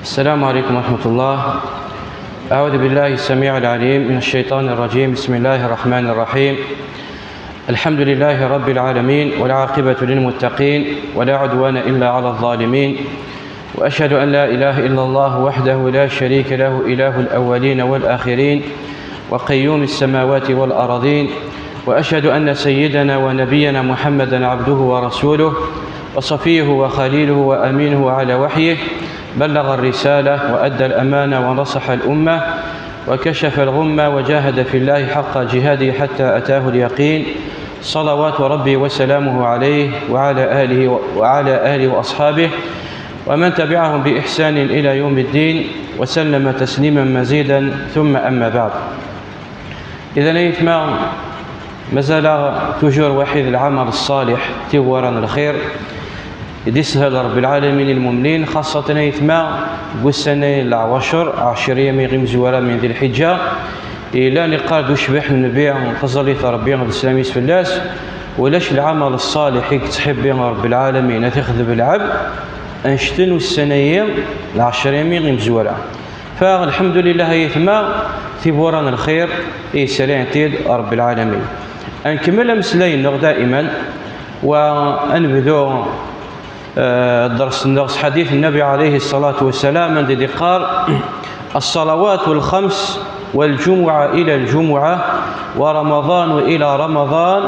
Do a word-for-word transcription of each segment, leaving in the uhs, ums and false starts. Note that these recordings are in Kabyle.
السلام عليكم ورحمة الله. أعوذ بالله السميع العليم من الشيطان الرجيم. بسم الله الرحمن الرحيم. الحمد لله رب العالمين، والعاقبة للمتقين، ولا عدوان إلا على الظالمين. وأشهد أن لا إله إلا الله وحده لا شريك له، إله الأولين والآخرين، وقيوم السماوات والأرضين. وأشهد أن سيدنا ونبينا محمدا عبده ورسوله، وصفيه وخليله وأمينه على وحيه، بلغ الرسالة وأدى الأمانة ونصح الأمة وكشف الغمة وجاهد في الله حق جهاده حتى أتاه اليقين، صلوات ربي وسلامه عليه وعلى آله، وعلى آله وأصحابه ومن تبعهم بإحسان إلى يوم الدين، وسلم تسليما مزيدا. ثم أما بعد. إذن أيتما، مازال toujours واحد العمل الصالح، tiwwura n lxir i d-yeshel Ṛebbi lɛalamin i lmumnin, xaṣṣatan aytma deg ussan-a n leɛwacer, ɛecr yami imezwura min di lḥiǧǧa, yellan iqqar-d ucbiḥ n Nnbi, taẓallit n Ṛebbi d sslam-is fell-as: ulac lɛamal ṣṣalih i yettḥibbi Ṛebbi lɛalamin ad t-ixdem lɛebd, annect n ussan-ayi, lɛecr yami imezwura. Fa lḥemdulillah ay aytma, tiwwura n lxir i yesserɣ-aɣ-id Ṛebbi lɛalamin. Ad nkemmel ameslay-nneɣ daymen, wa ad nebdu, eh, dders-nneɣ s ḥadit n Nnbi ɛalayhi ṣṣalatu wassalam, anda i d-iqqar: الصلوات الخمس والجمعة إلى الجمعة ورمضان إلى رمضان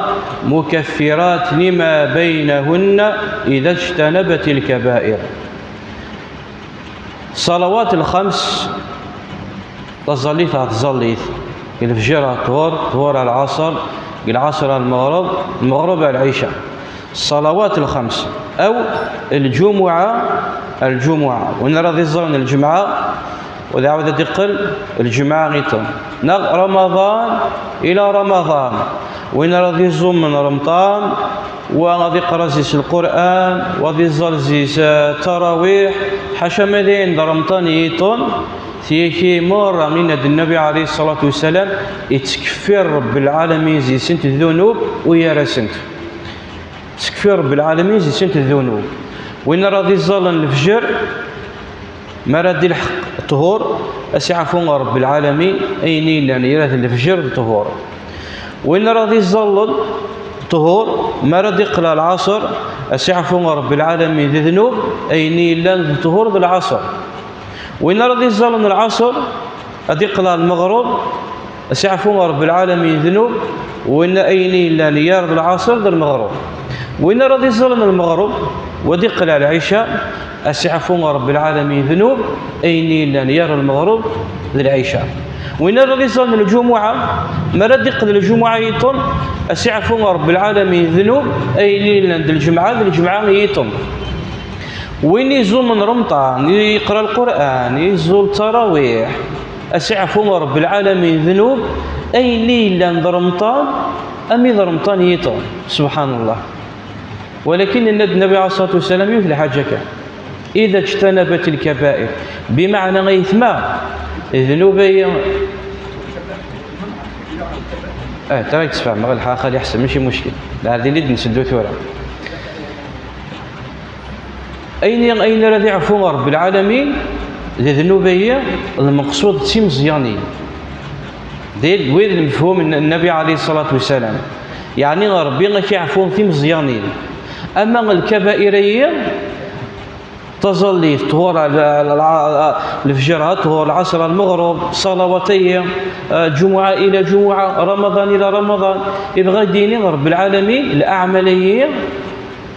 مكفرات لما بينهن إذا اجتنبت الكبائر. Ṣṣalawat lxams, taẓallit ɣer tẓallit, deg lefjer ɣer ṭhur, ṭhur ɣer lɛaṣer, deg lɛaṣer ɣer lmeɣreb, lmeɣreb ɣer lɛica. Ṣṣalawat lxams, aw lǧumuɛa ɣer lǧumuɛa. Win ara d-iẓẓallen lǧemɛa, u d ɛawed ad d-iqqel lǧemɛa iṭṭen. Neɣ Ramaḍan ila Ramaḍan. Win ara d-iẓummen Remḍan, wa ad iqra zis Lqur'an, wa ad iẓẓal zis, eh, ttarawiḥ, ḥaca ma d ayen d Remḍan yiṭṭen, tiyaki merra, yenna-d Nnbi ɛalayhi ṣṣalatu wassalam, ittkeffir Ṛebbi lɛalamin zis-sent ddunub, u yerra-sent. Ittkeffir Ṛebbi lɛalamin zis-sent ddunub. Win ara d-iẓẓallen lefjer, mi ara d-ilḥeq ṭṭhur, ad s-iɛfu Ṛebbi lɛalamin ayen i yellan ira d lefjer d ṭṭhur. Win ara d-iẓẓallen ṭṭhur, mi ara d-iqleɛ lɛaṣer, ad s-iɛfu Ṛebbi lɛalamin d ddnub ayen i yellan d ṭṭhur d lɛaṣer. Win ara d-iẓẓallen lɛaṣer, ad d-iqleɛ lmeɣreb, ad s-iɛfu Ṛebbi lɛalamin ddnub, win ayen i yellan gar lɛaṣer d lmeɣreb. Win ara d-iẓẓallen lmeɣreb, wa ad d-iqleɛ lɛica, ad s-iɛfu Ṛebbi lɛalamin ddnub, ayen i yellan gar lmeɣreb d lɛica. Win ara d-iẓẓallen lǧumuɛa, mi ara d-iqleɛ lǧumuɛa yiṭṭen, ad s-iɛfu Ṛebbi lɛalamin ddnub, ayen i yellan d lǧemɛa d lǧemɛa yiṭṭen. Win iẓummen Remḍan, yeqra Lqur'an, iẓẓul ttarawiḥ, ad s-iɛfu Ṛebbi lɛalamin ddnub, ayen i yellan d Remḍan, armi d Remḍan yiṭṭen. Subḥan Llah. Walakin yenna-d Nnbi ɛalayhi ṣṣalatu wassalam yiwet lḥaǧa kan: إذا اجتنبت الكبائر. Bimeɛna aytma, ddnub-ayi, ah, tura i d-sfehmeɣ lḥaqa, xali ḥsen, mačči muckil. Lɛerḍ-nni i d-nseddu tura. Ayen, ayen ara d-iɛfu Ṛebbi lɛalamin, d ddnub-ayi, lmeqṣud d timeẓyanin. D wid lmefhum n Nnbi ɛalayhi ṣṣalatu wassalam. Yeɛni Ṛebbi ad k-iɛfu timeẓyanin. Ama lkabair-ayi, taẓallit, ṭhur, lefjer, ṭhur, lɛaṣer, lmeɣreb, ṣṣalawat-ayi, lǧumuɛa ila lǧumuɛa, Ramaḍan ila Ramaḍan, ibɣa ad d-yini Ṛebbi lɛalamin, leɛmal-ayi,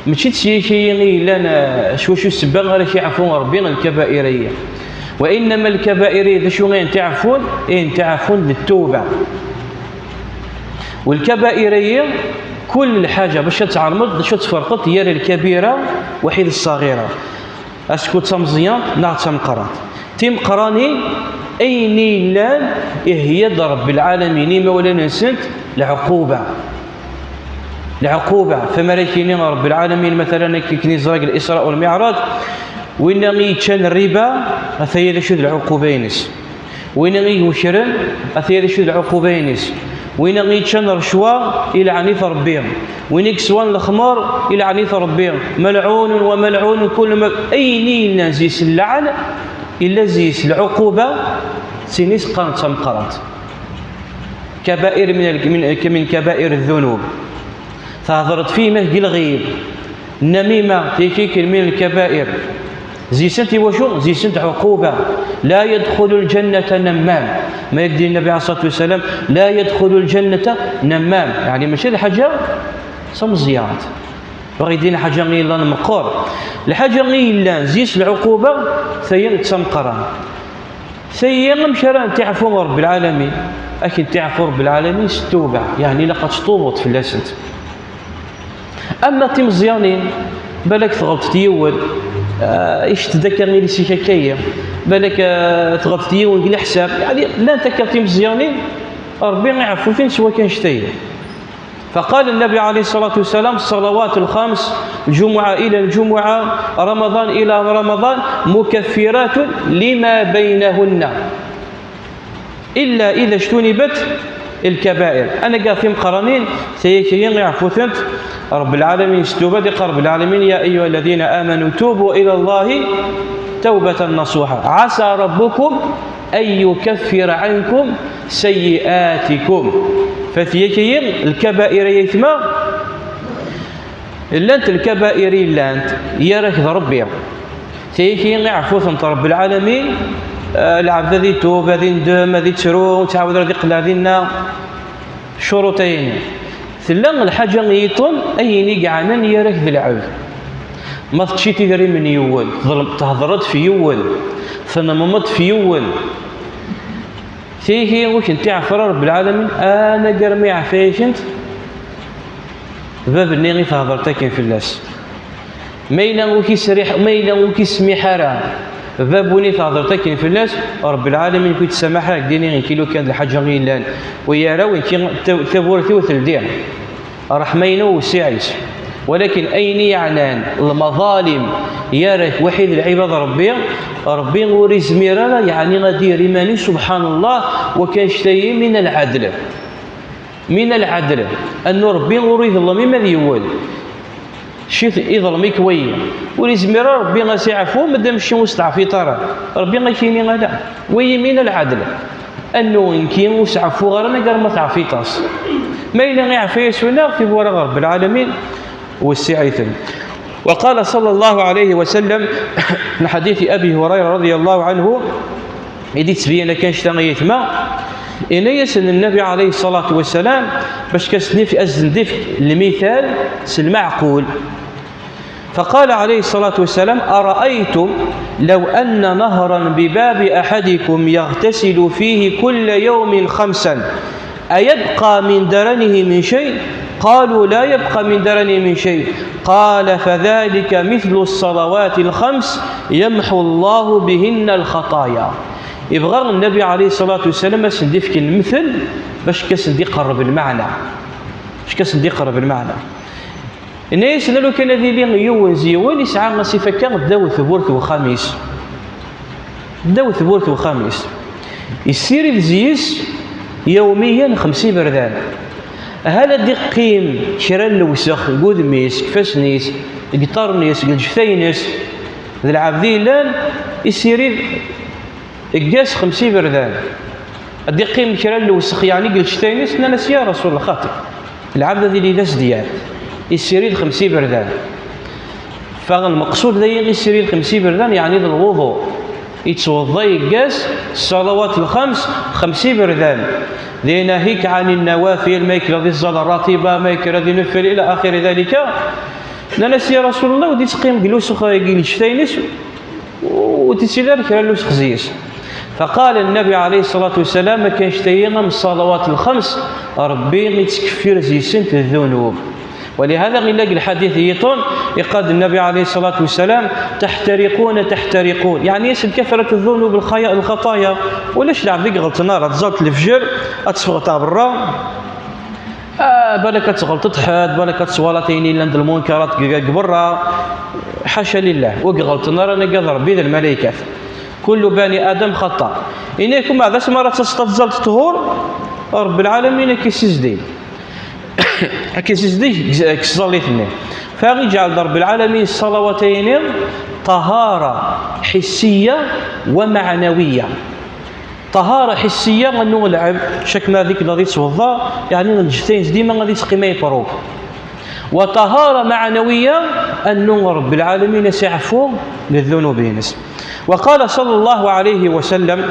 mačči d tiyaki i yellan, eh, s wacu ssebba ara k-iɛfu Ṛebbi lkabair-ayi. Wa innama lkabair-ayi d acu i yent-iɛfun? I yent-iɛfun d ttuba. Walkabair-ayi, kul lḥaǧa bac ad tɛelmeḍ d acu ad tferqeḍ gar lkabira waḥid ṣṣaɣira. Est-ce que d tameẓyant neɣ d tameqqrant? Timeqqranin, ayen i yellan, iheyya-d Ṛebbi lɛalamin i imawlan-nsent lɛuquba. Lɛuquba, fama ara k-yini Ṛebbi lɛalamin, matalan, akken i neẓra deg Lisra u Lmiɛraǧ, winna i yeččan rriba, ataya d acu d lɛuquba-ines. Winna i iwekren, ataya d acu d lɛuquba-ines. Winna i yeččan rrecwa, ilɛen-it Ṛebbi. Win i yeswan lexmer, ilɛen-it Ṛebbi. Malɛun wa malɛun kul ma, ayen i yellan zis lleɛn, Illa zzi-s lɛuquba, d tin i s-qqaren d tameqqrant. Kabair min al-, min, min kabair ddunub. Thedreḍ f yemma-k deg lɣib. Nnamima, tigi kan min lkabair. Zzi-sent i wacu? Zzi-sent ɛuquba. La yadxulu lǧannata nammam. Ma yak d-yenna Nnabi ɛalayhi ṣṣalatu wassalam, la yadxulu lǧannata nammam. Yeɛni mačči d lḥaǧa d tameẓyant. Bɣi din lḥaǧa i yellan meqqer. Lḥaǧa i yellan zzi-s lɛuquba, tayi d tameqqrant. Tayi amek ara ntiɛfu Rebbi lɛalamin? Ad k-ntiɛfu Rebbi lɛalamin s ttuba, yeɛni ilaq ad ttubeḍ fell-asent. Ama timeẓyanin, balak tɣelṭeḍ yiwen, ah, icet-d akka iles-ik akka-yi, balak, ah, tɣelṭeḍ yiwen deg leḥsab, yeɛni llant akka timeẓyanin, Rebbi iɛeffu-ten s wakka annect-ayi. فقال النبي عليه الصلاة والسلام: الصلوات الخمس، الجمعة إلى الجمعة، رمضان إلى رمضان، مكفرات لما بينهن، إلا إذا اجتنبت الكبائر. Anagi timeqqranin, tayi kan iɛeffu-tent Rebbi lɛalamin s ttuba, iqqar Rebbi lɛalamin: يا أيها الذين آمنوا توبوا إلى الله توبة نصوحا عسى ربكم أن يكفر عنكم سيئاتكم. Fa tayi kan lkabair ay aytma, llant lkabair i llant gar-ak d Rebbi. Tayi kan iɛeffu-tent Rebbi lɛalamin, ah, lɛebd ad itub, ad indem, ad ittru, ur ttɛawad ara ad iqleɛ dinna. Ccuruṭ-ayini. Tella lḥaǧa yiṭen, ayen i yeɛnan gar-ak d lɛebd. Ma teččiḍ idrimen n yiwen, tḍelm-, thedreḍ f yiwen, tnemmmeḍ f yiwen. Tigi ur k-ntiɛef ara Rebbi lɛalamin, anagar ma iɛfa-yakent bab-nni i thedreḍ akken fell-as. Ma yella ur k-isriḥ, ma yella ur k-ismiḥ ara bab-nni i thedreḍ akken fell-as, Rebbi lɛalamin ur k-id-samaḥ ara deg dini, nekki lukan d lḥaǧa i yellan. Wi ara win ki-, ta-, tawwurt-iw teldi. Ṛṛeḥma-inu wessiɛ-itt. Walakin ayen i yeɛnan lmaḍalim gar-ak waḥid lɛibad Rebbi, Rebbi ur izmir ara, yeɛni ad d-yerr iman-is, subḥan Llah, wakka annect-ayi min lɛedl. Min lɛedl. Annu Rebbi ur iḍellem ima d yiwen. Cci iḍellem-ik wayi. Ur izmir ara Rebbi ad s-iɛfu, ma d amcci ur s-teɛfiḍ ara. Rebbi ad k-yini ala. Wayi min lɛedl. Annu nekki ur s-ɛeffuɣ ara anagar ma teɛfiḍ-as. Ma yella iɛfa-yas wina, tiwwura ɣer Rebbi lɛalamin, wessiɛ-iten. وقال صلى الله عليه وسلم, lḥadit i Abi Hurayra رضي الله عنه, i d-ittbeyyen akka annect-a ay aytma, yenna-yasen Nnabi عليه الصلاة والسلام, bac ad sen-yefk, ad sen-yefk lmital s lmeɛqul. فقال عليه الصلاة والسلام: أرأيتم لو أن نهرا بباب أحدكم يغتسل فيه كل يوم خمسا أيبقى من درنه من شيء؟ قالوا: لا يبقى من درنه من شيء. قال: فذلك مثل الصلوات الخمس يمحو الله بهن الخطايا. Yebɣa Nnabi عليه الصلاة والسلام ad sen-d-yefk lemtel bac ad sen-d-iqerreb lmeɛna. Bac ad sen-d-iqerreb lmeɛna. Yenna-yasen, lukan ad yili yiwen s yiwen yesɛa asif akka ddaw tewwurt n uxxam-is. Ddaw tewwurt n uxxam-is. Yessirid zzi-s yawmiyan xemsa iberdan. Hal ad d-iqqim kra n lewsex deg udem-is, deg ifassen-is, deg iṭarren-is, deg lǧetta-ines, d lɛebd i yellan, yessirid deg-s xemsa iberdan. Ad d-iqqim kra n lewsex, yeɛni deg lǧetta-ines, nnan-as: Ya Rasul Llah, xaṭi, lɛebd ad yili d asdyad, yessirid xemsa iberdan. Fa lmeqsud dayi, yessirid xemsa iberdan, yeɛni d lwuḍu. Yettweḍḍa deg-s ṣṣalawat lxems, xemsa iberdan. Di nahik ɛani nnawafil, ma yekker ad iẓẓal rratiba, ma yekker ad ineffel, ila axiri dalika. Nnan-as: Ya Rasul Llah, ur d-ittqim deg lewsex, deg lǧetta-ines, ur d-ittili ara kra n lewsex zzi-s. فقال النبي عليه الصلاة والسلام: Akka annect-ayi am ṣṣalawat lxems, Rebbi ittkeffir zzi-sent ddunub. ولهذا illa deg lḥadit yiṭen, iqqar-d Nnabi عليه الصلاة والسلام: تحترقون تحترقون. Yeɛni-as lkafarat ddunub, lxaya-, lxaṭaya. Ulac lɛebd i iɣelṭen ara, tẓallt lefjer, ad teffɣeḍ ɣer berra, Ah, balak ad tɣelṭeḍ ḥedd, balak ad twalaḍ ayen yellan d lmunkarat deg, deg berra. Ḥaca lillah, ur iɣelṭen ara anagar d Rebbi d lmalaykat. كل بني آدم خطاء. Ini-yak umeɛdac mi ara taseḍ ad tẓalleḍ ṭhur, Rebbi lɛalamin ad k-issizdeg. Ad k-issizdeg deg, deg tẓallit-nni. Fa iǧɛel-d Rebbi lɛalamin ṣṣalawat-ayini ṭahara ḥissiya, ومعنوية. طهارة حسية أنه العبد شك ما ذيك الذي توضا، يعني الجثين ديما غادي تقيم يبروك. وطهارة معنوية أنه رب العالمين سيعفو للذنوب ينس. وقال صلى الله عليه وسلم: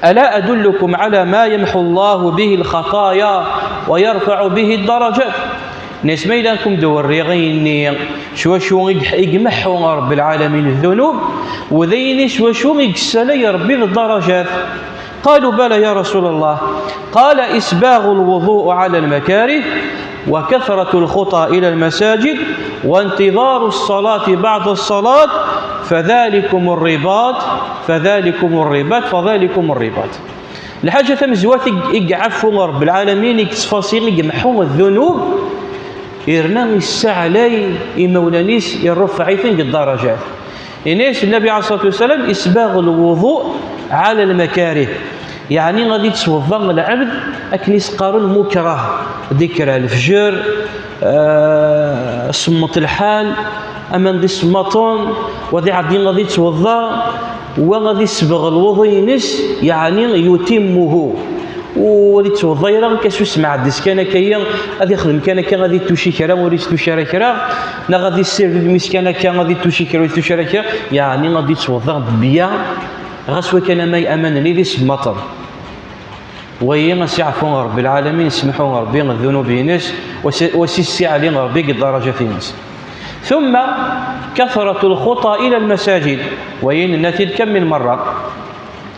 ألا أدلكم على ما يمحو الله به الخطايا ويرفع به الدرجات؟ Nes ma yella nkum d werriɣ ayenni s wacu i gḥ-, i gmeḥḥu Ṛebbi lɛalamin ddunub, u d ayenni s wacu i yessalay Ṛebbi d ddarajat. قالوا: بلى يا رسول الله. قال: إسباغ الوضوء على المكاره، وكثرة الخطى إلى المساجد، وانتظار الصلاة بعد الصلاة، فذلكم الرباط، فذلكم الرباط، فذلكم الرباط. Lḥaǧa tamezwarut i, i iɛeffu Ṛebbi lɛalamin, i yettfasi, i yemḥu ddunub, yerna yessaɛlay imawlan-is, irrufeɛ-iten deg ddarajat. Yenna-yas Nnabi ɛalayhi ṣṣalatu wassalam: إسباغ الوضوء على المكاره. Yeɛni ad yettweḍḍa lɛebd akken i s-qqaren mukrah, ad ikker ɣer lefjer, eh, semmeṭ lḥal, aman d isemmaṭen, wa ad iɛeddi ad yettweḍḍa, wa ad isebbeɣ lwuḍu-ines, yeɛni يتمه. U ad yettweḍḍa ara akka s usmeɛdes kan akka-yi, ad ixdem kan akka, ad ittuci kra, ur ittuci ara kra, neɣ ad issired udem-is kan akka, ad ittuci kra, ur ittuci ara kra, yeɛni ad yettweḍḍa bya, ɣas wakan ama-, aman-nni d isemmaṭen. Wayi a s-iɛfu Ṛebbi lɛalamin, isemmeḥ Ṛebbi ddunub-ines, wa s-, wa s-issiɛli Ṛebbi deg ddarajat-ines. ثم كثرة الخطى إلى المساجد، wayi nenna-t-id kam min merra.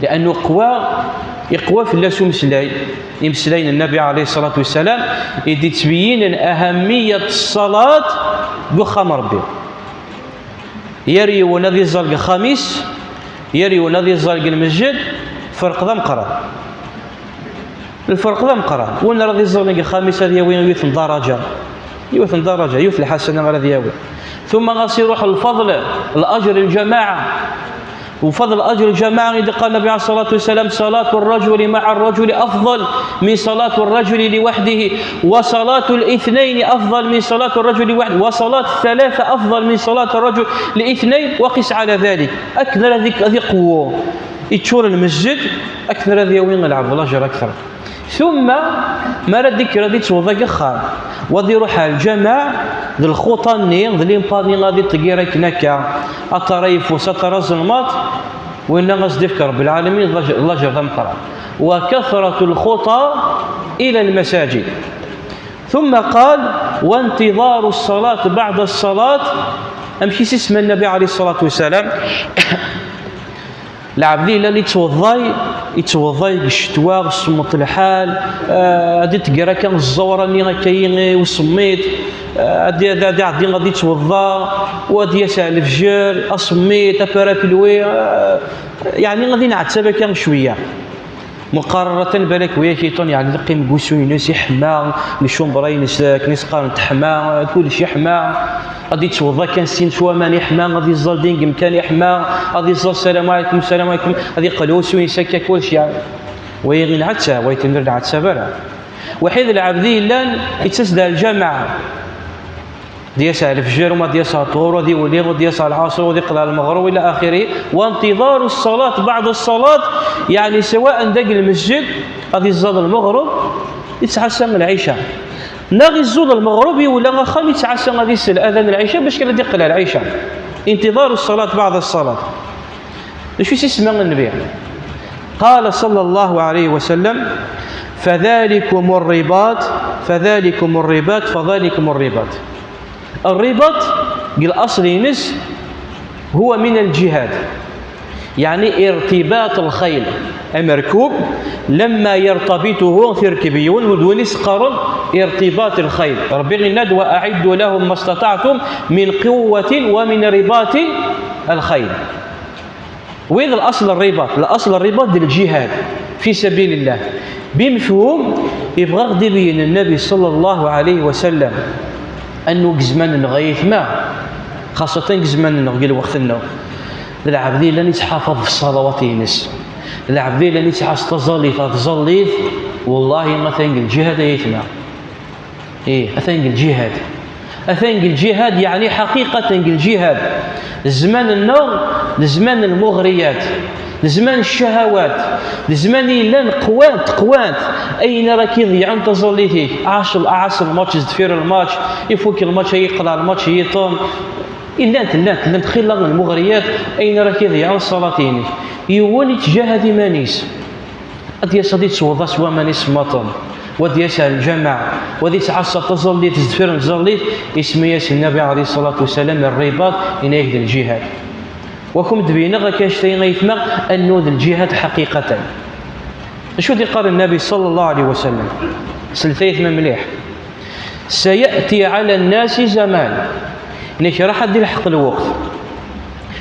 Li'annu iqwa, iqwa fell-as umeslay, imeslay n Nnabi ɛalayhi ṣṣalatu wassalam, i d-ittbeyyinen ahamiyat ṣṣalat deg uxxam n Ṛebbi. Yir yiwen ad iẓẓal deg uxxam-is, yir yiwen ad iẓẓal deg lmesjed, lferq d ameqqran. Lferq d ameqqran. Win ara ad iẓẓalen deg uxxam-is ad yawi yiwet n daraja, yiwet n daraja, yiwet n lḥasana ara ad yawi. ثم ɣas iruḥ lfeḍl, الأجر الجماعة. وفضل أجر الجماعة, i d-iqqar Nnabi ɛalayhi ṣṣalatu wassalam: صلاة الرجل مع الرجل أفضل من صلاة الرجل لوحده، وصلاة الاثنين أفضل من صلاة الرجل لوحده، وصلاة الثلاثة أفضل من صلاة الرجل لاثنين، وقس على ذلك. Akken ara ad iq-, ad iqwu, iččur lmesjed, akken ara ad yawi lɛebd lajer akter. Tumma, mi ara d-ikker ad ittweḍḍa deg uxxam, wa ad iruḥ ɣer lǧameɛ, d lxuṭa-nni, d limpani ad iṭeggir akken akka, aṭar ayeffus, aṭar azelmaḍ, winna ad s-d-ifk Ṛebbi lɛalamin d lajer, d lajer d ameqqran. وكثرة الخطى إلى المساجد. ثم قال: وانتظار الصلاة بعد الصلاة. Amek i s-isemma Nnabi ɛalayhi ṣṣalatu wassalam? Lɛebd yellan ittweḍḍay, ittweḍḍay deg ccetwa, semmeṭ lḥal, eh, ad iṭegger akka ẓẓawra-nni akka-yi i usemmiḍ, eh, ad, ad, ad iɛeddi ad ittweḍḍa, u ad yas ɣer lefjer, asemmiḍ, aparapluwi, eh, yeɛni ad inɛettab akka cwiya. Muqarratan balak wiyakiṭun, yeɛni ad iqqim deg wusu-ines iḥma, lecumbre-ines akken i s-qqaren teḥma, kullec iḥma. Ad ittweḍḍa kan sin s waman iḥma, ad iẓẓal dingem kan iḥma, ad iẓẓal ssalamu ɛalaykum, ssalamu ɛalaykum, ad iqqel wusu-ines akka kullec, yeɛni. Wa iɣi lɛettab, wa itemmer lɛettab ara. Waḥid lɛebd i yellan, ittas-d ɣer lǧameɛ. Ad yas ɣer lefjer, uma ad yas ɣer ṭhur, ad iwli, ad yas ɣer lɛaṣer, ad iqqel ɣer lmeɣreb, ila axiri. وانتظار الصلاة بعد الصلاة, yeɛni سواء deg lmesjed, ad iẓẓal lmeɣreb, ittɛassa lɛica. Neɣ iẓẓul lmeɣreb, iwla axxam, ittɛassa ad isel adan lɛica, bac kan ad iqqel ɣer lɛica. انتظار الصلاة بعد الصلاة. D acu i s-isemma Nnbi? قال صلى الله عليه وسلم: فذلكم الرباط، فذلكم الرباط، فذلكم الرباط. Rribaṭ, deg laṣel-ines, هو من الجهاد. Yeɛni ارتباط الخيل. Amerkub, لما يرتبطه, tirkeb yiwen, d win i s-qqaren ارتباط الخيل. Ṛebbi yenna-d: وأعدوا لهم ما استطعتم من قوة ومن رباط الخيل. Wid laṣel rribaṭ, laṣel rribaṭ d lǧihad fi sabilillah. Bimefhum, yebɣa ad ɣ-d-ibeyyen Nnabi ṣalla Llahu ɛalayhi wa sallam, annu deg zzman-nneɣ ay aytma, xaṣṣatan deg zzman-nneɣ, deg lweqt-nneɣ, d lɛebd yellan yettḥafeḍ ɣef ṣṣalawat-ines, d lɛebd yellan yettɛassa taẓallit ɣer tẓallit, wallahi atan deg lǧihad ay aytma. Ih, atan deg lǧihad. Atan deg lǧihad, yeɛni ḥaqiqatan deg lǧihad. Zzman-nneɣ, D zzman n lmuɣriyat, d zzman n ccahawat, d zzman yellan qwant, qwant. Ayen ara k-iḍeyyɛen taẓallit-ik, ɛac, ɛac lmač, zedfir lmač, ifuk lmač, ay iqleɛ lmač yiṭen. Llant, llant, llant xilla n lmuɣriyat, ayen ara k-iḍeyyɛen ṣṣalat-inek. Yiwen yettjahad iman-is. Ad d-yas ad yettweḍ-as waman isemmaṭen, wa ad d-yas ar lǧameɛ, wa ad yettɛassa taẓallit, zedfir n tẓallit, isemma-yas Nnabi ɛalayhi ṣṣalatu wassalam rribaṭ, yenna-yak d lǧihad. Wa kum d-beyneɣ akka annect-a ay aytma, annu d lǧihad ḥaqiqatan. Acu d-iqqar Nnabi ṣalla Llahu ɛalayhi wa sallam? Slet aytma mliḥ. سيأتي على الناس زمان. Nekk raḥ ad ilḥeq lweqt.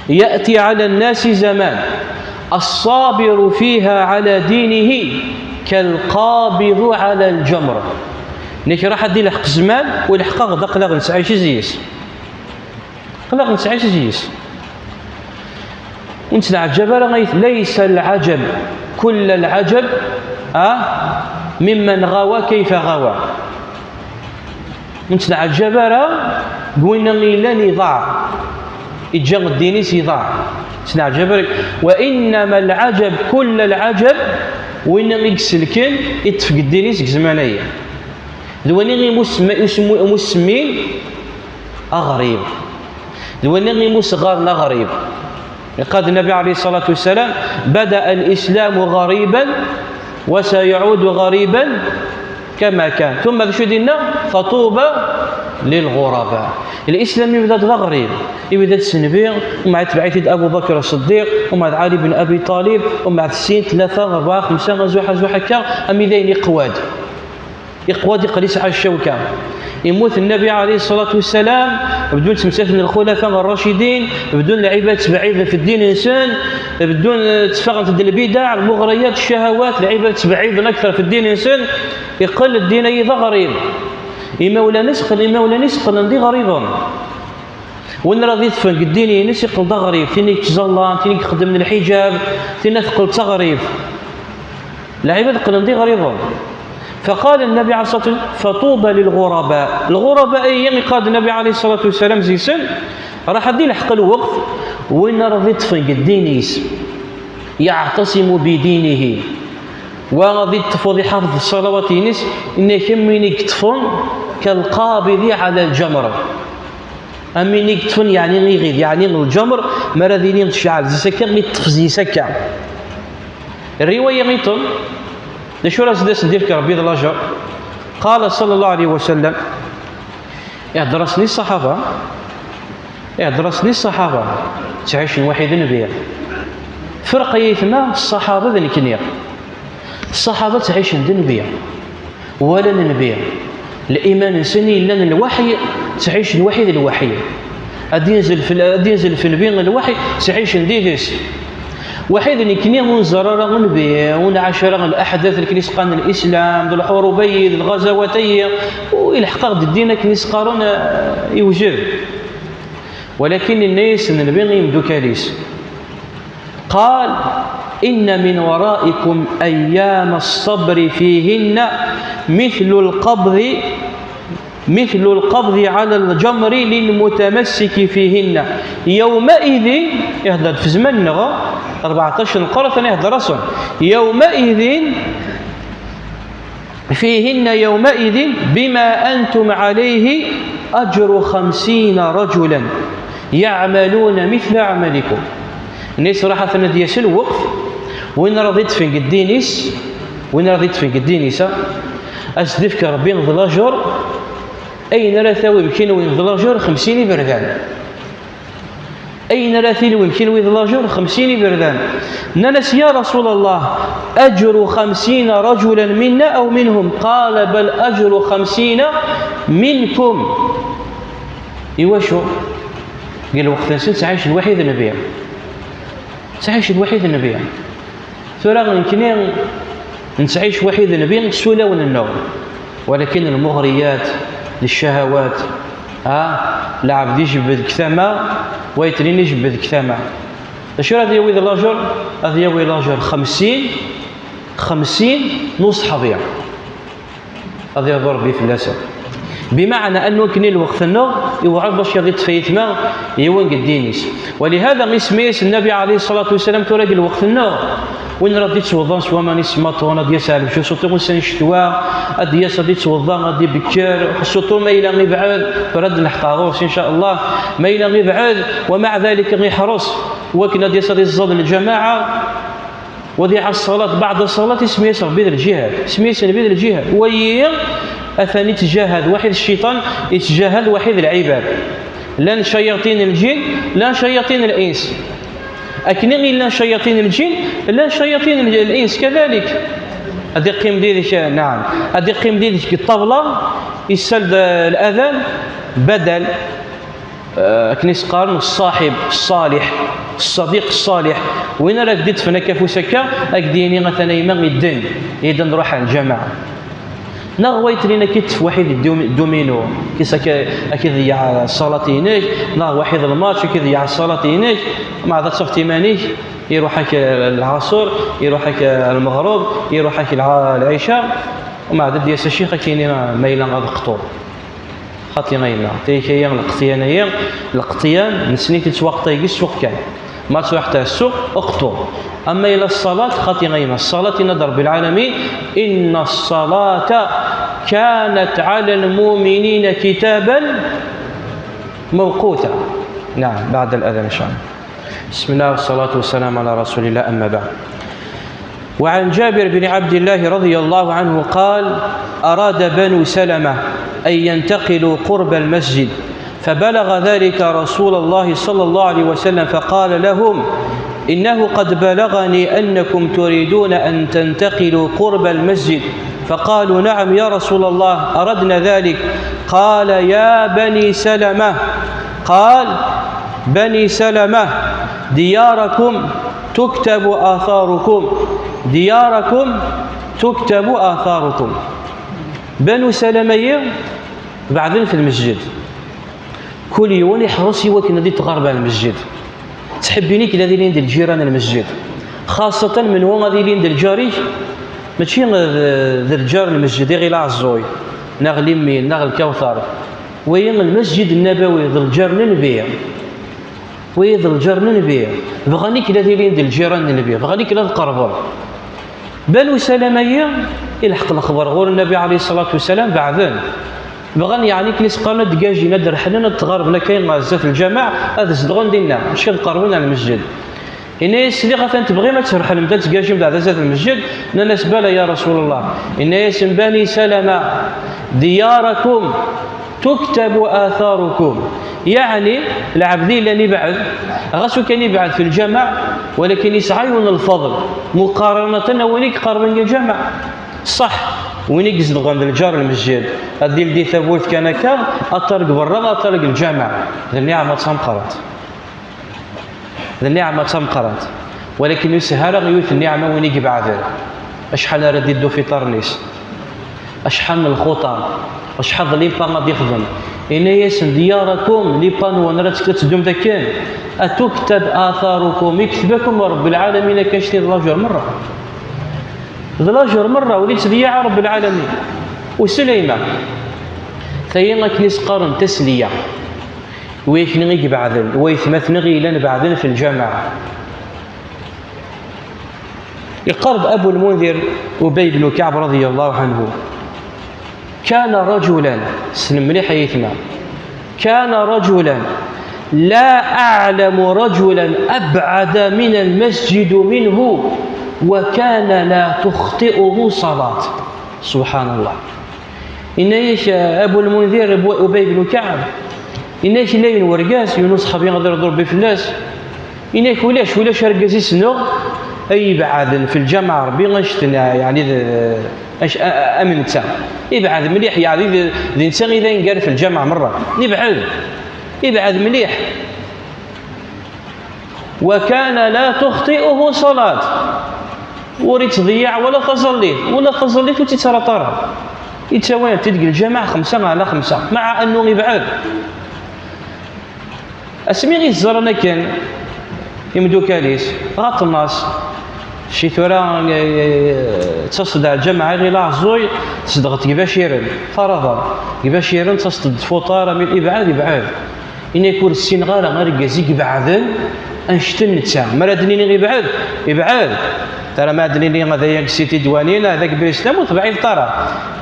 يأتي على الناس زمان الصابر فيها على دينه كالقابض على الجمر. Nekk raḥ ad ilḥeq zzman, u ilḥeq-aɣ-d aql-aɣ nettɛic zzi-s. Aql-aɣ nettɛic zzi-s. Ur nettneɛǧab ara, ay-, ليس العجب كل العجب, ah, ممن غوى كيف غوى. Ur nettneɛǧab ara deg winna i yellan iḍaɛ, iǧǧa ddin-is iḍaɛ. Ur nettneɛǧab ara. وإنما العجب كل العجب, winna i iselken, iṭṭef deg ddin-is deg zzman-agi. D wani i mus-, i mus-, i mus-semmin aɣrib. D wani i mus-ɣɣaren aɣrib. Iqqar-d Nnabi ɛalayhi ṣṣalatu wassalam: بدأ الإسلام غريبا وسيعود غريبا كما كان. Tumma d acu i d-yenna? فطوبى للغرباء. Lislam yebda-d d aɣrib, yebda-d s Nnbi, umbeɛd itbeɛ-it-id Abu Bakr Ṣṣeddiq, umbeɛd Ɛali ben Abi Ṭalib, umbeɛd sin, tlata, rebɛa, xemsa, azuḥ, azuḥ akka, armi d ayen iqwa-d. Iqwa-d, iqqel yesɛa ccawka. Immut Nnabi ɛalayhi ṣṣalatu wassalam, beddun ttmettaten lxulafa rracidin, beddun lɛibad ttbeɛɛiden f ddin-nsen, beddun, eh, tteffɣent-d lbidaɛ, lmuɣriyat, ccahawat, lɛibad ttbeɛɛiden akter f ddin-nsen, iqqel ddin-agi d aɣrib. Imawlan-is qqlen, imawlan-is qqlen d iɣriben. Win ara d-iṭṭfen deg ddin-ines iqqel d aɣrib, tin i yettẓallan, tin i ixeddmen lḥiǧab, tinna teqqel d taɣribt. Lɛibad qqlen d iɣriben. فقال النبي عليه الصلاة والسلام: فطوبى للغرباء. Lɣuraba-agi, iqqar-d Nnabi ɛalayhi ṣṣalatu wassalam, zzi-sen, raḥ ad ilḥeq lweqt, win ara d-iṭṭfen deg ddin-is, يعتصم بدينه, wa ad iṭṭef, ad iḥafeḍ ṣṣalawat-ines, inna-k am win i yeṭṭfen كالقابض على الجمر. Am win i yeṭṭfen, yeɛni iɣid, yeɛni lǧemr, mi ara d-yili tceɛl zzi-s akka, mi teṭṭef zzi-s akka. Riwaya iṭen, d acu ara s-d-asen d-ifk Rebbi d lajer? قال صلى الله عليه وسلم, ihedder-asen i ṣṣaḥaba, ihedder-asen i ṣṣaḥaba, ttɛicen waḥid Nnbi. Ferq ay aytma, ṣṣaḥaba d nekni. Ṣṣaḥaba ttɛicen d Nnbi. Walan Nnbi. Liman-nsen yellan lwaḥy, ttɛicen waḥid lwaḥy. Ad d-yenzel fell-, ad d-yenzel f Nnbi lwaḥy, ttɛicen did-s. Waḥid nekni ur nẓer ara Nnbi, ur nɛac ara laḥdat akken i s-qqaren Lislam, d lḥurub-agi, d lɣazawat-agi, u ilḥeq-aɣ-d ddin akken i s-qqaren, eh, iwjed. Walakin inna-yasen Nnbi i yimdukal-is. قال: إن من ورائكم أيام الصبر فيهن مثل القبض، مثل القبض على الجمر للمتمسك فيهن. يومئذ, ihedder-d f zzman-nneɣ, rbeɛṭac n lqern, ihedder-asen. يومئذ فيهن يومئذ بما أنتم عليه أجر خمسين رجلا يعملون مثل عملكم. Inna-yas, raḥ atan ad d-yas lweqt, win ara d-iṭṭfen deg ddin-is, win ara d-iṭṭfen deg ddin-is, a, ad s-d-ifk Rebbi d lajer, ayen ara tawim kenwi d lajer xemsin iberdan. Ayen ara tilwim kenwi d lajer xemsin iberdan. Nnan-as: يا رسول الله، أجر خمسين رجلا منا أو منهم؟ قال: بل أجر خمسين منكم. Iwacu? Deg lweqt-nsen ttɛicen waḥid Nnbi. Ttɛicen waḥid Nnbi. Tura nekni nettɛic waḥid Nnbi s ulawen-nneɣ, walakin lmuɣriyat, ccahawat, ha, lɛebd ijebbed deg tama, wa yetlin ijebbed deg tama. D acu ara d-yawi d lajer? Ad yawi lajer xemsin, xemsin n uṣeḥbi. Ad yaḍu Rebbi fell-asen. Bimeɛna annu akken i lweqt-nneɣ iwɛer bac yaḍ iṭṭef ayetma yiwen deg ddin-is. Walihada ismi-as Nnabi ɛalayhi ṣṣalatu wassalam tura deg lweqt-nneɣ. Win ara d-ittweḍḍan s waman isemmaṭun, ad d-yas ar lmecru, surtout ussan n ccetwa, ad d-yas ad d-ittweḍḍa, ad d-ibekker, surtout ma yella ibɛed, tura ad d-neḥqer ɣur-s, in ca Allah, ma yella ibɛed, wa maɛa dalik iḥres, wakken ad d-yas ad iẓẓad lǧamaɛa, wa ad iɛass ṣṣalat, baɛda ṣṣalat, ismi-as Rebbi d lǧihad, ismi-as Rebbi d lǧihad. Wayi atan ittjahad waḥid cciṭan, ittjahad waḥid lɛibad. Llan cayaṭin lǧin, llan cayaṭin l-ins. Akken i llan cayaṭin lǧin, llan cayaṭin l-, l-ins kadalik. Ad iqqim didek, naɛam, ad iqqim didek deg ṭṭabla, issal-d, eh, l-adan, badal, eh, akken i s-qqaren ṣṣaḥib ṣṣaliḥ, ṣṣadiq ṣṣaliḥ. Win ara k-d-iṭṭfen akka afus akka, ad k-d-yini atan a yemma idden, idden ruḥ ar lǧameɛ. Neɣ wa yetlin akka iṭṭef waḥid ddu-, duminu, kis akka, akka iḍeyyeɛ ṣṣalat-inek, neɣ waḥid lmač, akka iḍeyyeɛ ṣṣalat-inek, meɛda ad tafeḍ iman-ik, iruḥ-ak lɛaṣur, iruḥ-ak lmeɣreb, iruḥ-ak lɛa-, lɛica, meɛda ad d-yas ccix ad k-yini ma yella ad qṭu. Xaṭi a yemma, tayka-ya, leqṭyan-aya, leqṭyan, nessen-it yettwaqṭay deg ssuq kan. Ma truḥ ar ssuq, qṭu. Ama yella ṣṣalat, xaṭi a yemma, ṣṣalat yenna-d Rebbi lɛalamin, إن الصلاة كانت على المؤمنين كتابا موقوتا. نعم، بعد الأذان إن شاء الله. بسم الله والصلاة والسلام على رسول الله، أما بعد. وعن جابر بن عبد الله رضي الله عنه قال: أراد بنو سلمة أن ينتقلوا قرب المسجد، فبلغ ذلك رسول الله صلى الله عليه وسلم فقال لهم: إنه قد بلغني أنكم تريدون أن تنتقلوا قرب المسجد. فقالوا: نعم يا رسول الله، أردنا ذلك. قال: يا بني سلمة، قال: بني سلمة، دياركم تكتب آثاركم، دياركم تكتب آثاركم. Banu Salama-yi beɛden f lmesǧid. Kul yiwen iḥres i wakken ad itɣerreb ar lmesǧid. Ttḥebbin-ik ad ilin d lǧiran n lmesǧid. Xaṣṣatan menhu ad ilin d lǧar-ik, mačči d, d lǧar n lmesǧid, iɣil aɛeẓẓuy, neɣ limmin, neɣ lkawtar. Wayi lmesǧid nnabawi d lǧar n Nnbi. Wid d lǧar n Nnbi, bɣan-ik ad ilin d lǧiran n Nnbi, bɣan-ik ad qerben. Banu Salama-yi, ilḥeq lexber ɣur Nnbi ɛalayhi ṣṣalatu wassalam, beɛden. Bɣan, yeɛni, akken i s-qqaren, ad d-gajin, ad d-reḥlen, ad d-ɣerben akka zdat lǧameɛ, ad zedɣen dinna, mačči ad qerben ar lmesǧid. Yenna-yas: sliɣ atan tebɣim ad treḥlem, ad d-tgajim beɛda zdat lmesǧid. Nnan-as: bala ya Rasul Allah. Yenna-yasen: bani Salama, diyarakum tuktabu atharukum. Yeɛni, lɛebd yellan ibɛed, ɣas ukan ibɛed f lǧameɛ, walakin yesɛa yiwen n lfeḍl, muqaranatan a win i iqerben deg lǧameɛ. Ṣṣeḥ, win i izedɣen d lǧar n lmesǧid, ad d-ildi tawwurt kan akka, aṭṭar deg berra, aṭṭar deg lǧameɛ, d nniɛma d tameqqrant. D nniɛma d tameqqrant. Walakin ur yesɛi ara yiwet n nniɛma win i ibeɛden. Acḥal ara d-iddu f iṭarren-is? Acḥal n lxuṭa? Acḥal d lipa ad ixdem? Yenna-yasen: diyarakum, lipa-nwen ara tt-, ad teddum d akken. Atuktab atharukum, ikteb-akum Rebbi lɛalamin akka, annect-a d lajur merra. D lajur merra, ur ittḍeyyiɛ Rebbi lɛalamin. Usulayma. Tayi akken i s-qqaren tasliya. Wayetni i ibeɛden, waytmaten i yellan beɛden f lǧameɛ. Iqerb Abu Lmundir Ubay ibn Kaɛb radiyallahu anhu. كان رجلا، snem mliḥ ay aytma, كان رجلا لا أعلم رجلا أبعد من المسجد منه وكان لا تخطئه صلاة. سبحان الله. Yenna-yak, eh, Abu Lmundir, Abu, Ubay ibn Kaɛb, yenna-yak, yella yiwen wergaz, yiwen uṣeḥabi, ad iṛḍu Ṛebbi fell-as, yenna-yak, ulac, ulac argaz i ssneɣ ay ibeɛden f lǧameɛ Ṛebbi annect-a, yeɛni d, anc-, a, a, am netta. Ibeɛd mliḥ, yeɛni d, d netta i d aneggar f lǧameɛ merra. Ibeɛd, ibeɛd mliḥ. وكان لا تخطئه صلاة. Ur ittḍeyyiɛ wala taẓallit, wala taẓallit ur tt-ittraṭ ara. Ittawi-tt-id deg lǧameɛ xemsa ɛla xemsa, مع أنه يبعد. Asmi i t-ẓran akken imdukal-is, ɣaṭen-as. Ci tura, eh, ttaseḍ-d ɣer lǧameɛ iɣil aɛeẓẓuy, tzedɣeḍ deg Ibaciren, Faraḍa. Deg Ibaciren ttaseḍ-d d fuṭar, ami ibɛed, ibɛed. Ini-k ur ssineɣ ara argaz i ibeɛden annect-en netta. Mi ara d-nini ibɛed, ibɛed. Tara ma ad d-nini d aya deg Sidi Dwani, neɣ d deg Brislam, ur tebɛideḍ ara.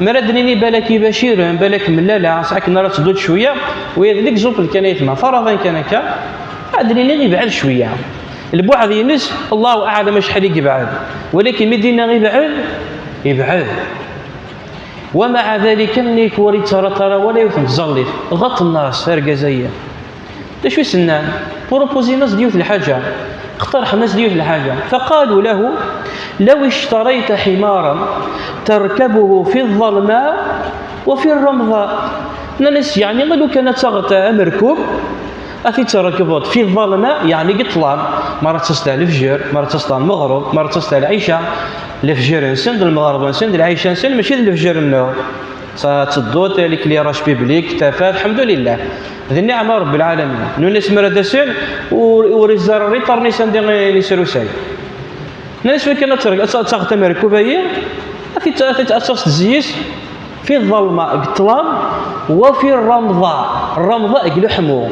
Mi ara d-nini balak Ibaciren, balak Mellala, akken ara tedduḍ cwiya, wa d l'exemple kan ay tma, Faraḍa kan akka, ad d-nini ibɛed cwiya. Lbuɛd-ines, Allahu aɛlam acḥal i yebɛed. Walakin mi d-yenna ibɛed, ibɛed. ومع ذلك, nnig ur yettaraṭ ara wala yiwet n tẓallit. Ɣaṭ nnas argaz-agi. D acu i s-nnan? Prupusin-as-d yiwet lḥaǧa. Qtarḥen-as-d yiwet lḥaǧa. فقالوا له: لو اشتريت حمارا تركبه في الظلماء وفي الرمضاء. Nnan-as, yeɛni, ma lukan ad taɣeḍ amerkub, ad t-id-trekbeḍ fi ḍalma, yeɛni deg ṭṭlam, mi ara d-taseḍ ɣer lefjer, mi ara d-taseḍ ɣer lmeɣreb, mi ara d-taseḍ ɣer lɛica, lefjer-nsen d lmeɣreb-nsen d lɛica-nsen, mačči d lefjer-nneɣ. Sa tedduḍ, l'éclairage public, tafat, lḥemdulillah. D nniɛma Rebbi lɛalamin. Nnan-as mi ara d-asen, ur, ur iẓerr iṭarren-is anda i yesrusay. Nnan-as, wakken ad terg-, ad taɣeḍ amerkub-agi, ad t-, ad t-, ad taɣeḍ zzis fi ḍalma, deg ṭṭlam, wa fi ramḍa, ramḍa deg leḥmu.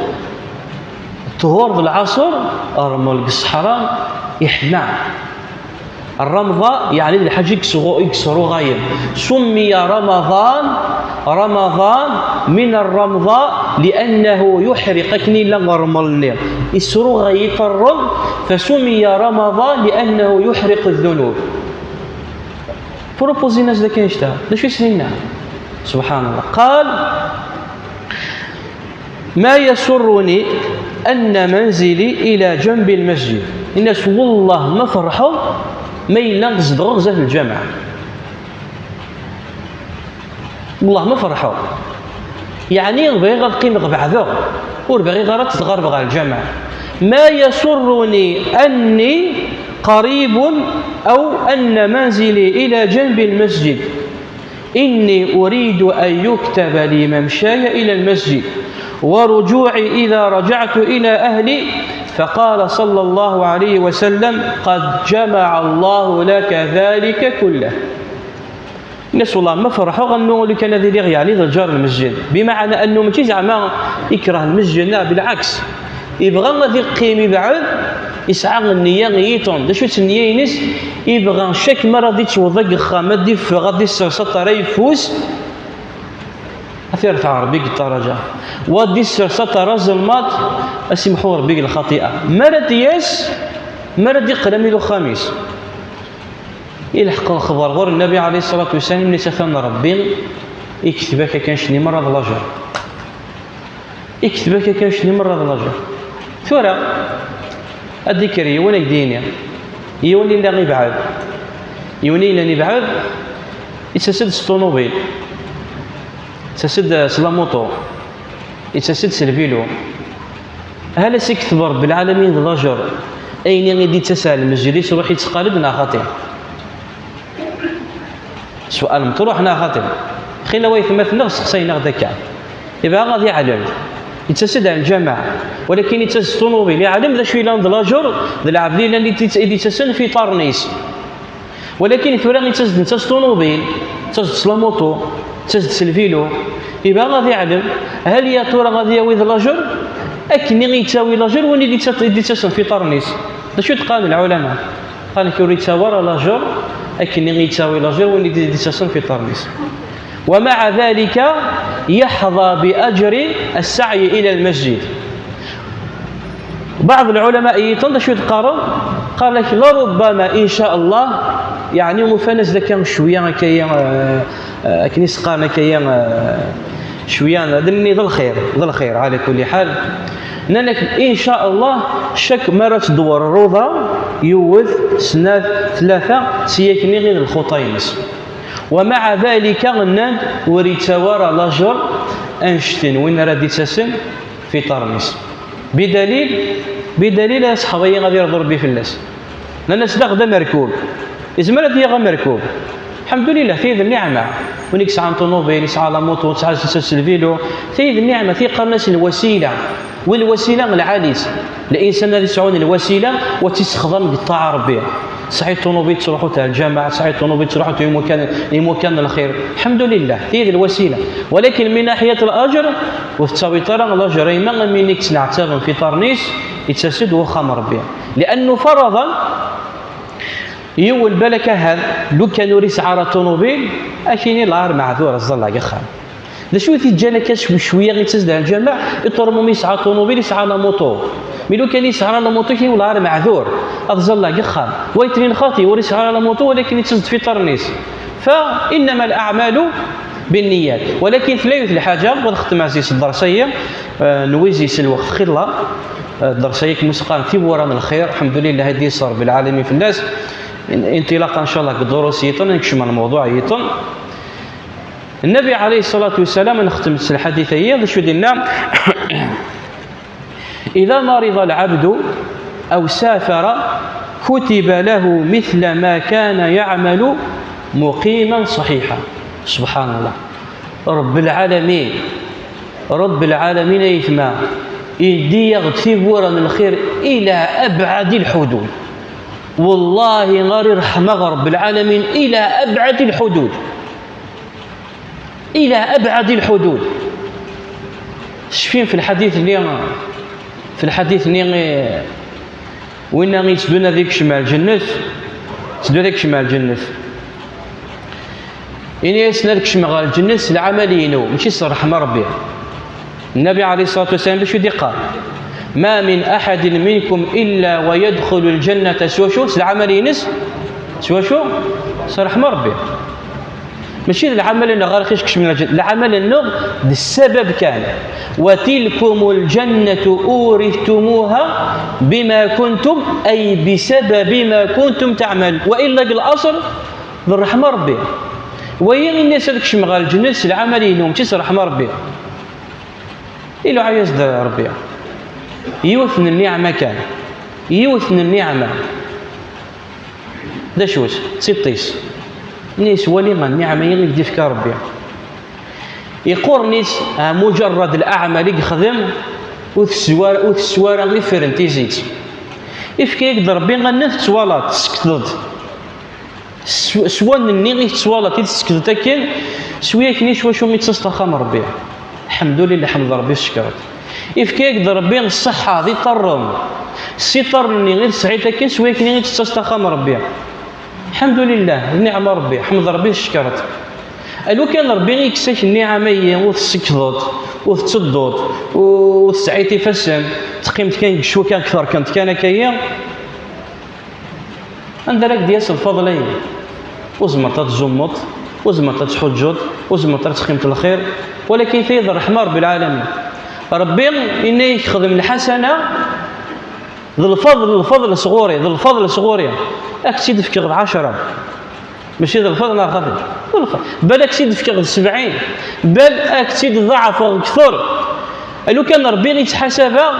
Ṭhur d lɛaṣer, rrmel deg ṣṣeḥra, iḥma. Ramḍa, yeɛni d lḥaǧa i yesɣu-, i yesruɣayen. سمي رمضان، رمضان من الرمضاء لأنه يحرق, akken yella rrmel-nni. Yesruɣay iṭarren, فسمي رمضان لأنه يحرق الذنوب. Prupusin-as-d akken icta. D acu i s-yenna? Subḥan Allah. قال: ما يسرني أن منزلي إلى جنب المسجد. Ini-as, wellah ma ferḥeɣ ma yella zedɣeɣ zdat lǧameɛ. Wellah ma ferḥeɣ. Yeɛni bɣiɣ ad qqimeɣ beɛdeɣ. Ur bɣiɣ ara ad tɣerbeɣ ɣer lǧameɛ. ما يسرني أني قريب أو أن منزلي إلى جنب المسجد. إني أريد أن يكتب لي ممشاي إلى المسجد ورجوعي إذا رجعت إلى أهلي. فقال صلى الله عليه وسلم: قد جمع الله لك ذلك كله. Ini-as, wellah ma ferḥeɣ annu lukan ad iliɣ yeɛni d lǧar n lmesǧid. Bimaɛna annu mačči zeɛma ikreh lmesǧid, neɣ bilɛaks. Ibɣa ad iqqim ibɛed, isɛa nniya yiṭen. D acu-tt nniya-ines? Ibɣa cak mi ara d-ittweḍ deg uxxam, ad d-iffeɣ, ad d-isers aṭar ayeffus, ad t-irfeɛ Ṛebbi deg ṭṭaraǧa. Wa ad d-isers aṭar azelmaḍ, ad s-imḥu Ṛebbi deg lxaṭi'a. Mi ara d-yas, mi ara d-iqqel ami d uxxam-is. Ilḥeq lexber ɣur Nnabi ɛalayhi ṣṣalatu wassalam, mi s-atan Ṛebbi, ikteb-ak akken cni merra d lajer. Ikteb-ak akken cni merra d lajer. Tura, ad d-ikker yiwen ad k-d-yini, yiwen yella ibɛed, yiwen yellan ibɛed, ittas-d s ṭunubil, ittas-d s lamuṭu, ittas-d s lbilu. Hal as-ikteb Ṛebbi lɛalamin d lajer ayen i d-ittas ar lmesǧid-is, iruḥ itteqqal-d neɣ xaṭi? Sual meṭruḥ neɣ xaṭi? Xilla waytmaten-nneɣ sexsayen-aɣ-d akka. Ibɣa ad iɛlem. Ittas-d ar lǧameɛ. Walakin ittas-d s ṭunubil. Iɛlem d acu yellan d lajer, d lɛebd yellan i d-, i d-ittasen f iṭarren-is. Walakin tura ittas-d netta s ṭunubil, ittas-d s lamuṭu, ittas-d s lvilu. Ibɣa ad iɛlem, hal ya tura ad yawi d lajer? Akken i yettawi lajer win i d-itta-, i d-ittasen f iṭarren-is. D acu i d-qqaren lɛulama? Qqaren-k ur yettawi ara lajer akken i yettawi lajer win i d-ittasen f iṭarren-is. ومع ذلك يحظى بأجر السعي إلى المسجد. Baɛḍ lɛulama iyiṭen d acu i d-qqaren? Qqaren-ak, لربما, إن شاء الله, yeɛni ufan-as-d akka cwiya, akka, eh, eh, akken i s-qqaren akka, eh, cwiya, d nni d lxir, d lxir, ɛala kulli ḥal. Nnan-ak, إن شاء الله, cak mi ara tdewwer rruḍa, yiwet, snat, tlata, si yakni i d lxuṭa-ines. ومع ذلك, nnan-d, ur yettawi ara lajer annect-en win ara d-ittasen f iṭarren-is. Bidalil, bidalil, ay aṣḥab-agi ad irḍu Ṛebbi fell-as. Nnan-as daɣ d amerkub. Izmer ad yaɣ amerkub. Lḥemdulillah, tayi d nniɛma. Win i yesɛan ṭunubil, yesɛa lamuṭu, yesɛa, yesɛa lvilu, tayi d nniɛma, tayi qqaren-as lwasila. Walwasila lɛali-tt. Linsan ad yesɛun lwasila, wa tt-yessexdam deg ṭṭaɛa Ṛebbi. Tesɛiḍ ṭunubil tettruḥuḍ ar lǧameɛ, tesɛiḍ ṭunubil tettruḥuḍ i imukan, i imukan n lxir. Lḥemdulillah, tigi d lwasila. Walakin min naḥyat lajr, ur tettawiḍ ara lajr, a yemma, am win i yettneɛtaben f iṭarren-is, yettas-d wexxam n Rebbi. Liannu faraḍan, yiwen balak ahat, lukan ur yesɛi ara ṭunubil, ad k-yini lɛar meɛdur, ad ẓẓalleɣ deg uxxam. D acu i t-iǧǧan akka cwi-, cwiya i yettas-d ar lǧameɛ? Iṭurmum yesɛa ṭunubil, yesɛa lamuṭu. Mi lukan yesɛa lamuṭu, kini wala ara meɛdur, ad ẓẓalleɣ deg uxxam. Wa yettnin xaṭi, ur yesɛi ara lamuṭu, walakin yettas-d f iṭarren-is. Fa innama al-a'malu binniyat. Walakin tella yiwet lḥaǧa, ad xetmeɣ s dders-agi, eh, nwizi s lweqt xilla, eh, dders-agi kem useqqan tiwwura n lxir, lḥemdulillah, ad d-yesser Rebbi lɛalamin fell-as. In-, inṭilaqa, ncallah, deg ddurus yiṭen, nekcem ar lmewḍuɛ yiṭen. Nnabi ɛalayhi ṣṣalatu wassalam, nextem s lḥadit-agi, d acu i d-yenna? إذا مرض العبد أو سافر كتب له مثل ما كان يعمل مقيما صحيحا. سبحان الله. رب العالمين، رب العالمين أيتما يدي يغتبورا الخير إلى أبعد الحدود. والله غير رحمة رب العالمين إلى أبعد الحدود. إلى أبعد الحدود. Cfin fi lḥadit-nni, fi lḥadit-nni, eh, winna i yettdun ad ikcem ar lǧennet, yettdun ad ikcem ar lǧennet. Ini-asen ad kecmeɣ ɣer lǧennet s lɛamal-inu, mačči s ṛṛeḥma Ṛebbi. Nnabi ɛalayhi ṣṣalatu wassalam, d acu i d-iqqar? ما من أحد منكم إلا ويدخل الجنة s wacu? S lɛamal-ines. S wacu? S ṛṛeḥma Ṛebbi. Mačči d lɛamal-nneɣ ara ɣ-ikecmen lǧennet. Lɛamal-nneɣ d ssabab kan. وتلكم الجنة أورثتموها بما كنتم، أي بسبب ما كنتم تعملون. وإلا deg laṣel, d ṛṛeḥma Ṛebbi. Wayi ini-as ad kecmeɣ ɣer lǧennet s lɛamal-inu, mačči s ṛṛeḥma Ṛebbi. Iluɛa-yas-d Ṛebbi. Yiwet n nniɛma kan. Yiwet n nniɛma. D acu-tt? D tiṭ-is. Ini-as wali nniɛma-yi i k-d-ifka Ṛebbi. Iqurren-is, ah, mujarrad leɛmal i yexdem, ur teswa ara, ur teswa ara ifren tizit. Ifka-yak-d Ṛebbi anna tettwalaḍ, tessekdeḍ. S, s wanni i tettwalaḍ, i tessekdeḍ akken, s wiyakken i s wacu i d-tettaseḍ axxam Ṛebbi. Lḥemdulillah, ḥmed Ṛebbi, tcekkreḍ. Ifka-yak-d Ṛebbi ṣṣeḥḥa d iṭarren. S iṭarren-nni i tesɛiḍ akken, s wiyakken i d-tettaseḍ axxam Ṛebbi. Lḥemdulillah, d nniɛma Ṛebbi, ḥmed Ṛebbi, tcekkreḍ. A lukan Ṛebbi ikkes-ak nniɛam-agi, ur tessekdeḍ, ur tettedduḍ, ur tesɛiḍ ifassen, teqqimeḍ kan deg ccwak akteṛ kan, kan akka-yi. Anda ara k-d-yas lfeḍl-agi? Ur tzemreḍ ad tzummeḍ, ur tzemreḍ ad tḥuǧǧeḍ, ur tzemreḍ ad teqqimeḍ lxir, walakin tayi d ṛṛeḥma Ṛebbi lɛalamin. Ṛebbi yenna-yak xdem lḥasana, d lfeḍl, lfeḍl sɣur-i, d lfeḍl sɣur-i. Ad k-tt-id-fkeɣ d ɛecṛa. Mačči d lfeḍl neɣ xaṭi? D lfeḍl. Bal ad k-tt-id-fkeɣ d sebɛin. Bal ad k-tt-id-ḍeɛfeɣ kteṛ. A lukan Ṛebbi i ttḥasabeɣ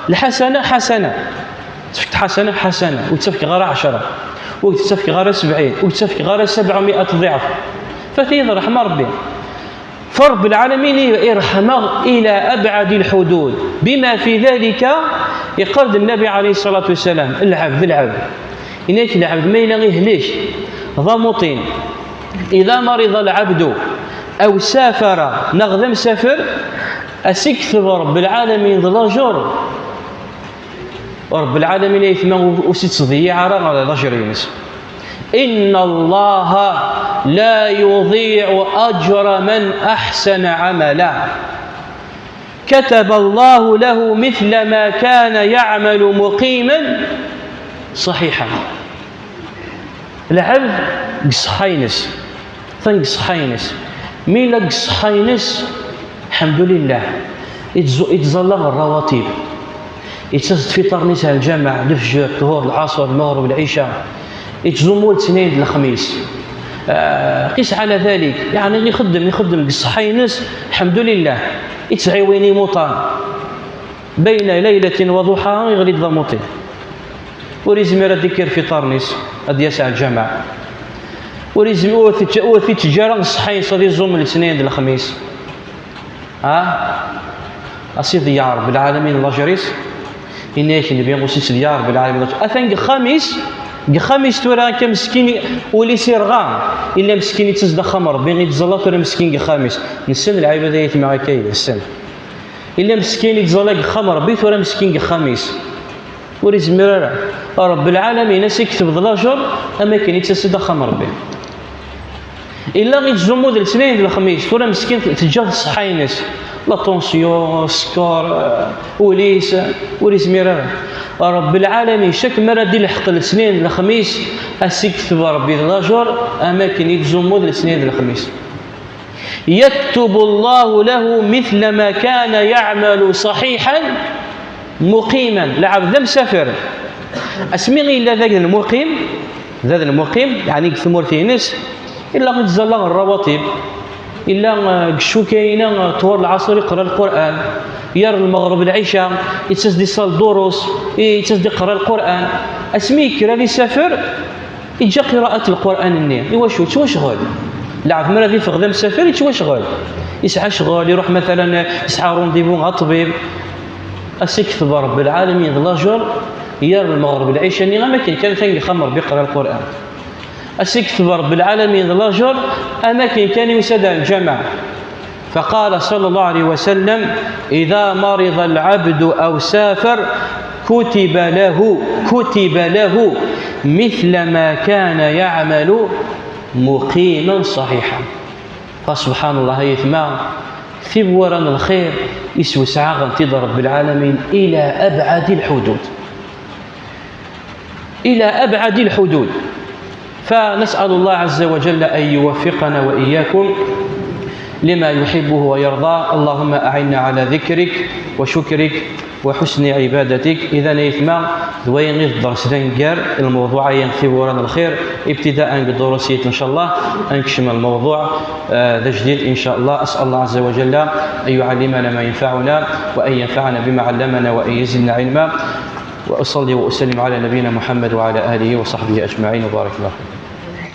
lḥasana ḥasana. Tefk-d ḥasana ḥasana, ur ttafkeɣ ara ɛecṛa, ur ttafkeɣ ara sebɛin, ur ttafkeɣ ara sebɛemya ḍiɛf. Fa tayi d ṛṛeḥma Ṛebbi. Fa Ṛebbi lɛalamin i, iṛḥem-aɣ ila abɛadi lḥudud. Bima fi dalika, iqqar-d Nnabi ɛalayhi ṣṣalatu wassalam, lɛebd, lɛebd. Yenna-yak lɛebd ma yella ihlek, d amuṭin. Ida mariḍa lɛebdu, aw safara, neɣ d amsafer, a s-ikteb Ṛebbi lɛalamin d lajer. Ṛebbi lɛalamin ayetma ur, ur s-ittḍeyyiɛ ara lajer-ines. Inna Allaha la yuḍiɛu ajra man aḥsana ɛamala. Kataba Allahu lahu mithla ma kana yaɛmalu muqiman ṣaḥiḥa. Lɛebd deg ṣṣeḥḥa-ines. Atan deg ṣṣeḥḥa-ines. Mi yella deg ṣṣeḥḥa-ines, lḥemdulillah, ittẓ-, ittẓalla ɣer ṛṛawatib. Yettas-d f iṭarren-is ar lǧameɛ, lefjer, ṭṭhur, lɛaṣer, lmeɣreb, lɛica. Ittẓummu letnayen d lexmis. Ah, qis ɛala dalik, yeɛni ixeddem, ixeddem deg ṣṣeḥḥa-ines, lḥemdulillah, ittɛiwin imuṭan. Bayna laylatin wa duḥaha, iɣli-d d amuṭin. Ur yezmir ad d-ikker f iṭarren-is, ad d-yas ar lǧameɛ. Ur yezmir, ur t-, ur t-ittaǧǧa ara ṣṣeḥḥa-ines ad iẓum letnayen d lexmis. Ha? A s-iḍeyyeɛ Ṛebbi lɛalamin lajer-is. Yenna-yak Nnbi, ur s-ittḍeyyiɛ Ṛebbi lɛalamin lajer. Atan deg uxxam-is, Deg uxxam-is tura akka meskin, ul-is irɣa. Illa meskin yettaẓ-d axxam Rebbi, yettẓalla tura meskin deg uxxam-is. Nessen lɛibad ay atma akka i nessen. Illa meskin yettẓalla deg uxxam Rebbi, tura meskin deg uxxam-is. Ur izmir ara. Rebbi lɛalamin a s-ikteb d lajer am akken yettaẓ-d axxam Rebbi. Illa yettẓummu d letnayen d lexmis, tura meskin teǧǧa-t ṣṣeḥḥa-ines. La tension, sskeṛ, ul-is, ur izmir ara. Rebbi lɛalamin, cak mi ara d-ilḥeq letnayen d lexmis, a s-ikteb Rebbi d lajer am akken yettẓummu d letnayen d lexmis. يكتب الله له مثل ما كان يعمل صحيحا مقيما. Lɛebd d amsafer. Asmi yella d agd lmuqim, d agd lmuqim, yeɛni deg tmurt-ines, illa yettẓalla rawatib, illa, eh, deg ccuka-ina, eh, ṭwal lɛaṣer iqra Lqur'an, yir lmeɣreb lɛica, yettaẓ-d iṣall durus, yettaẓ-d iqra Lqur'an. Asmi yekker ad isafer, iǧǧa qiraat Lqur'an-nni. Iwacu? Yettwacɣel. Lɛebd mi ara d-iffeɣ d amsafer, yettwacɣel. Yesɛa ccɣel, iruḥ matalan, yesɛa rendez-vous ɣer ṭṭbib. A s-ikteb Rebbi lɛalamin d lajer, yir lmeɣreb lɛica-nni, am akken kan atan deg uxxam Rebbi iqra Lqur'an. A s-ikteb Rebbi lɛalamin d lajer, am akken kan yusa-d ar lǧameɛ. فقال صلى الله عليه وسلم: إذا مرض العبد أو سافر كتب له، كتب له مثل ما كان يعمل مقيما صحيحا. فسبحان الله، ay atma, tiwwura n lxir iswesɛa-ɣent-id Rebbi lɛalamin إلى أبعد الحدود. إلى أبعد الحدود. فنسأل الله عز وجل أن يوفقنا وإياكم لما يحبه ويرضى. اللهم أعنا على ذكرك وشكرك وحسن عبادتك. إذن ay atma, d wayen i d dders d aneggar, lmewḍuɛ-agi n tiwwura n lxir, ابتداء deg ddurus-agi, إن شاء الله, ad nekcem lmewḍuɛ, eh, d ajdid, إن شاء الله. أسأل الله عز وجل أن يعلمنا ما ينفعنا وأن ينفعنا بما علمنا وأن يزدنا علما. وأصلي وأسلم على نبينا محمد وعلى آله وصحبه أجمعين، وبارك الله فيكم.